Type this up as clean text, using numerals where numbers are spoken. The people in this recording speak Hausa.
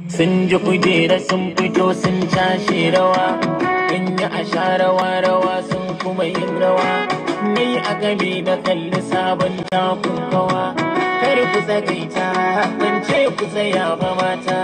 Sun ji kujera sun fito sun cashe rawa, in yi a sha rawa rawa sun kuma yin rawa. Ni a gami na kalli sabon takun kawa, kar ku tsagaita, ban ce ku tsaya ba mata.